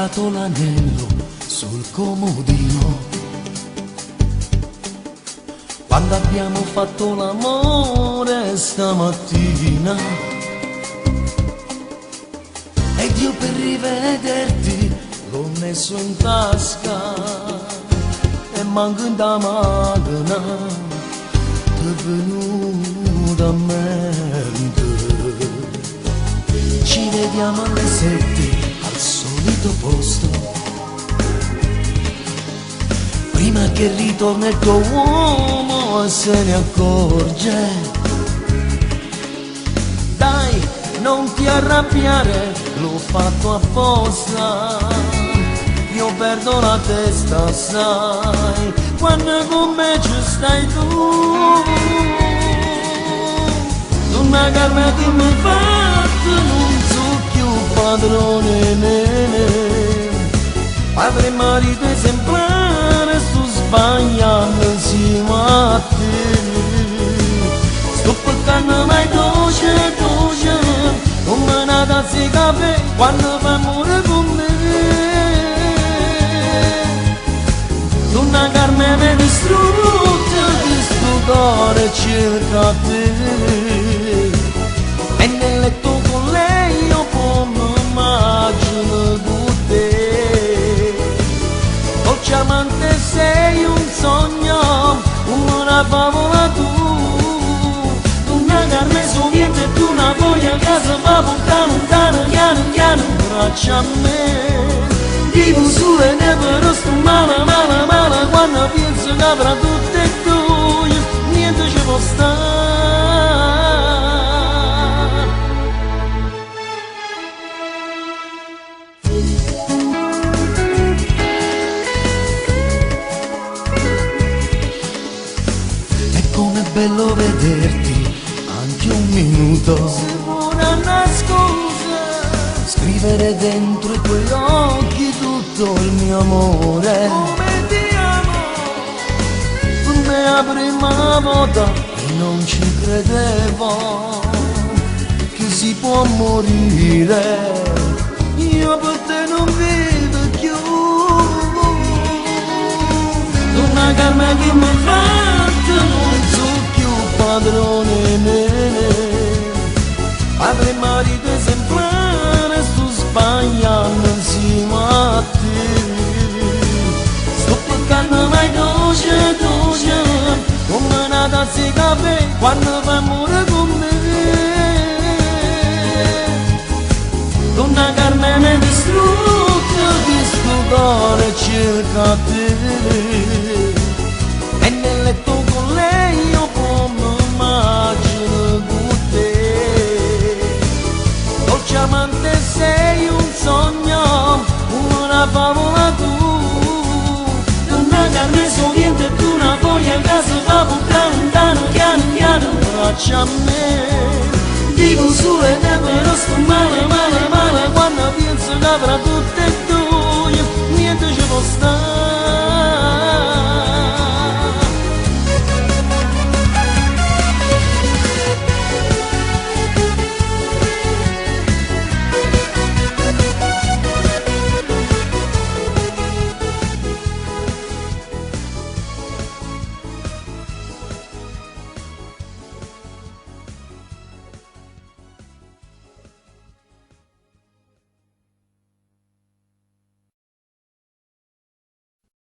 Lasciato l'anello sul comodino. Quando abbiamo fatto l'amore stamattina. Ed io per rivederti l'ho messo in tasca e manco in da macchina ti è venuto a mente. Ci vediamo alle 7 al solito posto. Prima che ritorna il tuo uomo e se ne accorge. Dai, non ti arrabbiare, l'ho fatto apposta. Io perdo la testa, sai, quando con me ci stai tu. Donna Carmen che mi fatto, non so più padrone me. Padre e marito esemplare, sto sbagliando insieme a te. Sto peccando mai dolce, dolce, come una tazza di caffè, quando fa amore con me. Donna Carmen mi distrutta, questo cuore cerca te. E nel letto con lei io poi mi immagino con te. Dolce amante sei un sogno, una favola tu. Donna Carmen su niente tu una voglia che si va lontano, lontano, piano, piano, braccia a me. Vivo solo e ne però sto male, male, male, quando penso che fra tutte e due niente ci può stare. E com'è bello vederti anche un minuto. Se una nascosa, scrivere dentro i tuoi occhi tutto il mio amore. Come ti amo, per me la prima volta e non ci credevo che si può morire. Io per te non vivo più. Donna Carmen che mi fatto, non so più padrone me. Padre e marito esemplare, sto sbagliando insieme a te. Sto peccando mai dolce, dolce, come una tazza di caffè, quando fa amore con me. Donna Carmen mi distrutta, questo cuore cerca te. E nel letto con lei io come immagino con te. Dolce amante sei un sogno, una favola tu. Donna Carmen su niente tu una voglia che si va lontano, lontano, piano, piano, braccia a me. Vivo solo e ne però sto male, male, male, quando penso che fra tutte e due niente ci può stare.